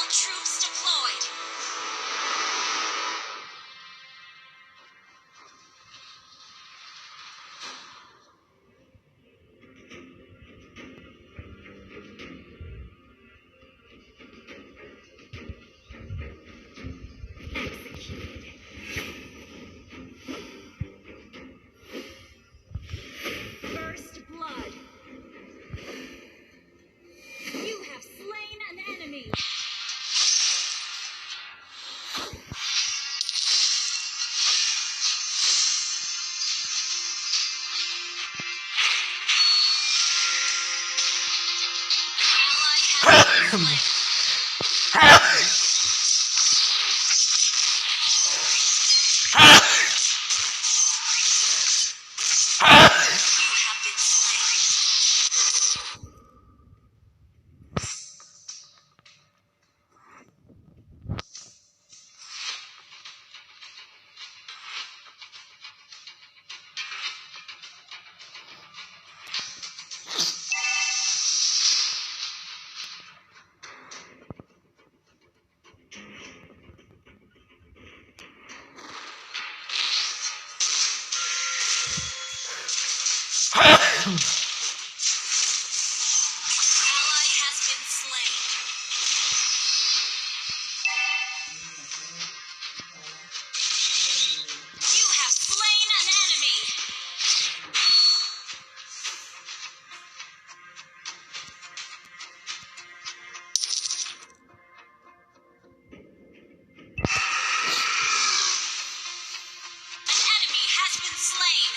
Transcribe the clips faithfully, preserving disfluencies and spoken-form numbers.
Troops deployed. Executed. First blood. You have slain an enemy. Ally has been slain. You have slain an enemy. An enemy has been slain.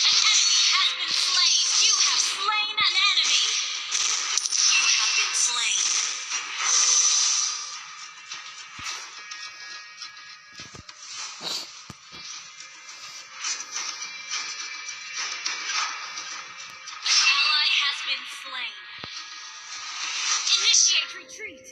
An enemy has been slain. You have slain an enemy. You have been slain. An ally has been slain. Initiate retreat.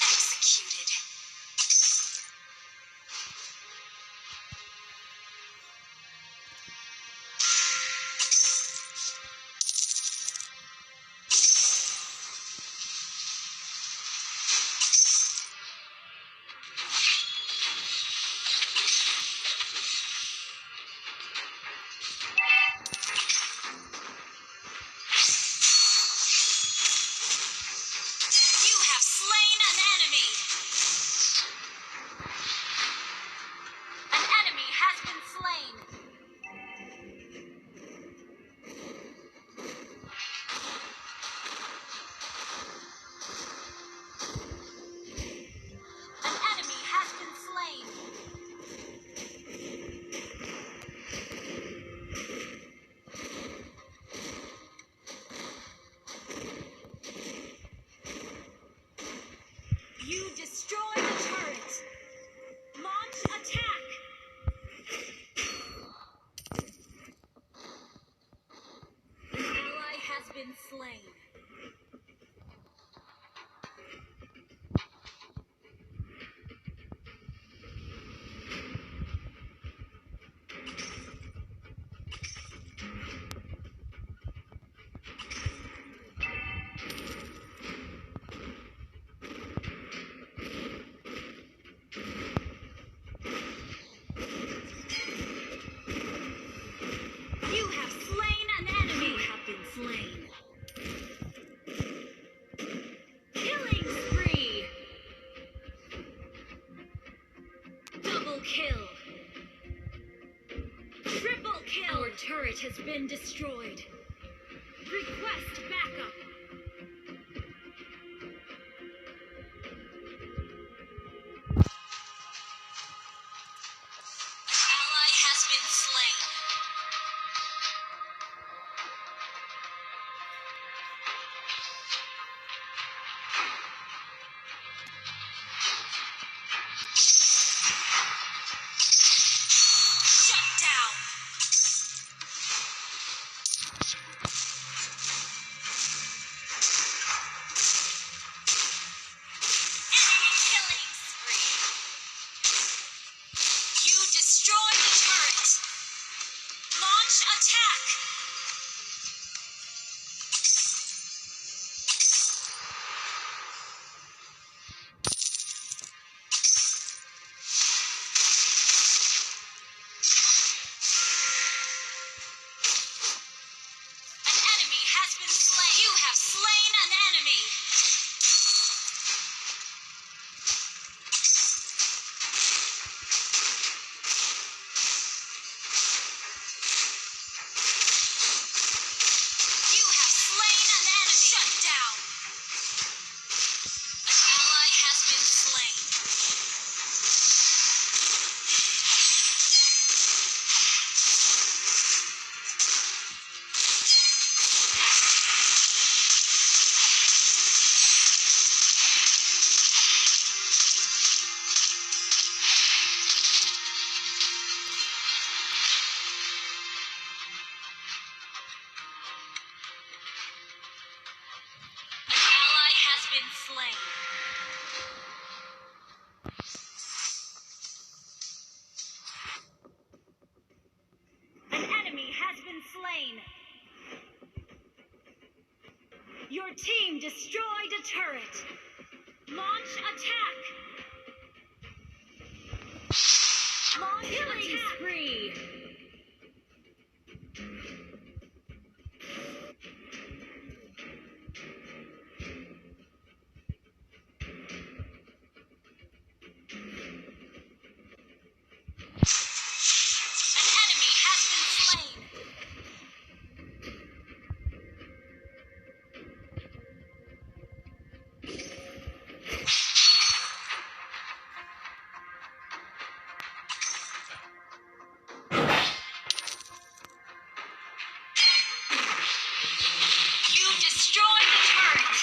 Executed. You have slain an enemy. An enemy has been slain. An enemy has been slain. You destroy the turret. Launch attack. An ally has been slain. You have slain an enemy. You have been slain. Killing spree. Double kill. Triple kill. Our turret has been destroyed. Request backup. An ally has been slain. Shut down. Destroyed a turret. Launch attack. Launch Killing attack. Spree. An enemy has been slain. You destroyed the turret.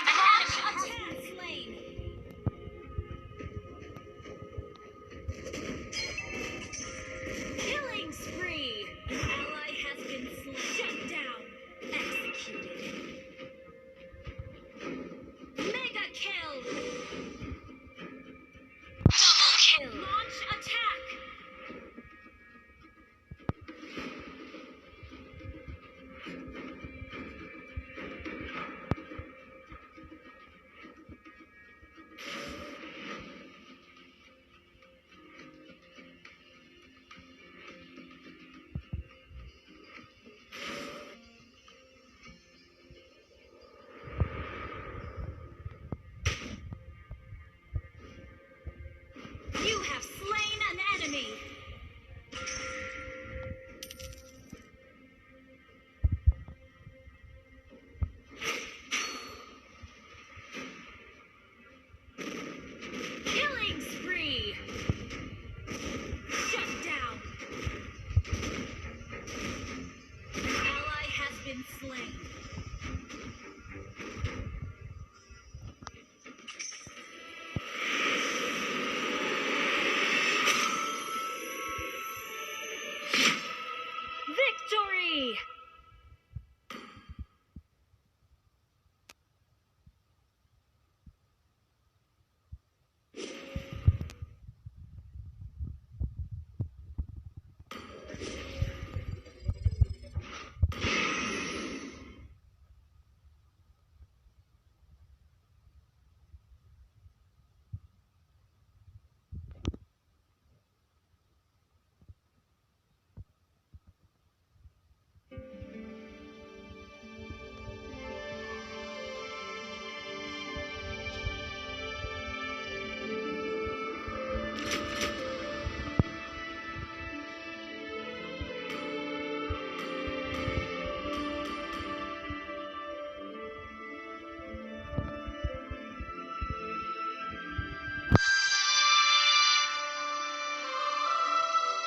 An enemy has been slain. Killing spree. An ally has been slain. Shut down. Executed. Mega kill.